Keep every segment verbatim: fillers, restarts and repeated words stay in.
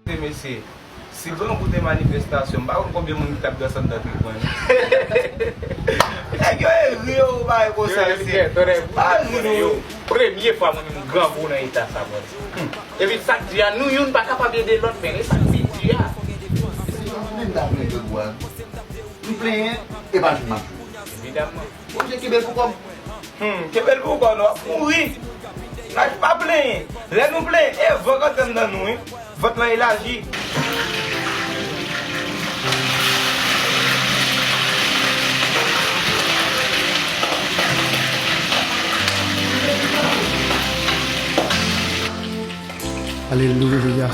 Mesye, si grangou te manifestasyon, m pa konn konbyen moun ki t ap desann nan tribün. Nèg yo e ri yo, bagay konsa, mesye. Pa ri nou. Premye fwa mwen menm grangou nan eta sa, mwen. Epi sa k di a, nou youn pa kapab ede lòt, men e sa k pi di a. Se pa mwen menm ta plenyen grangou a. M plenyen, e pa jwenn m ap jwenn. Evidamman. Bondye kenbe l pou kò m. Hmm, kenbe l pou kò nou, w ap mouri. N a pa plenyen. Lè nou plenyen, e van k antre anndan nou, wi. Vant lan elaji. Alelouya.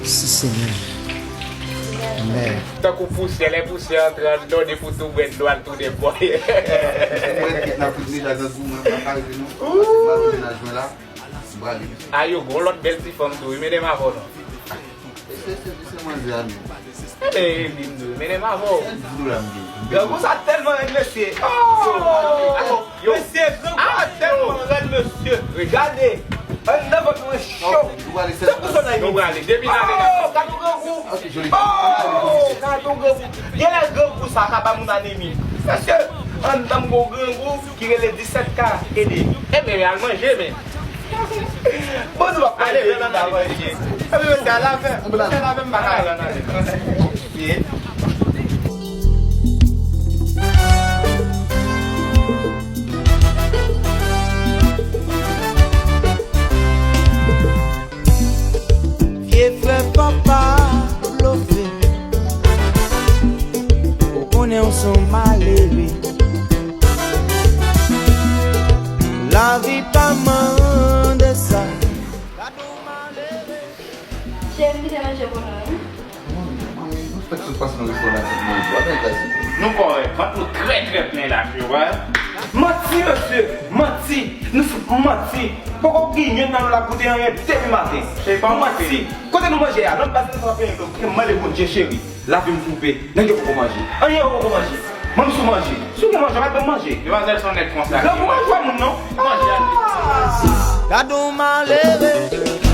Mèsi, Senyè. Amèn. Tankou pousyè, lè pousyè antre anndan w, depi w tou bwè dlo a, l tounen bò. Mwen, kit nan fout deja grangou, mwen pa ka rive non. Paske m al nan mennaj mwen la, m prale. A yo, gon lòt bèl ti fanm tou, wi, mennen m avè w non. E se, se, se manzè a menm. Ebyen, e vin tou, mennen m avè w. Sèl dix dola m gen. Grangou sa tèlman rèd, mesye. Oh! Yo. Mesye, grangou a tèlman rèd, mesye. Gade. Anndan vant mwen cho. Tankou solèy. Nou prale. Depi nan. Oh, gade yon grangou. Oh, gade yon grangou. Genlè grangou sa ka ba moun anemi. Mesye, anndan m gon grangou ki rele disèt K edemi. Ebyen, al manje, men. Bon, nou pa ale, pale, nou pa ale, mesye. Epi, mesye, a la fen, mesye, a la fen, m pa ka ale. Vye frè papa blofè, ou konnen w se yon malere. Lavi pa mande sa. Cheri, m kite manje pou nou, wi. Manmi, nou fèk sot pase nan restoran la, fèk manje. W ap manje la, silvouplè. Nou kòrèk, vant nou trè, trè plen la, tu vois. Manti, mesye, manti. Nou fout manti. Poko gen youn nan nou la goute anyen depi maten. Se pa manti. Kote nou manje a? Lòt baz nou pa plenyen, mande Bondye, cheri. Lavi m twouble. Nèg yo poko manje. Anyen yo poko manje. Mwen m sou manje. Si w gen manje, w pa t ban m manje. Demwazèl se yon nèg konsa. Grangou pa jwe moun non. Manje a. Gad on malere.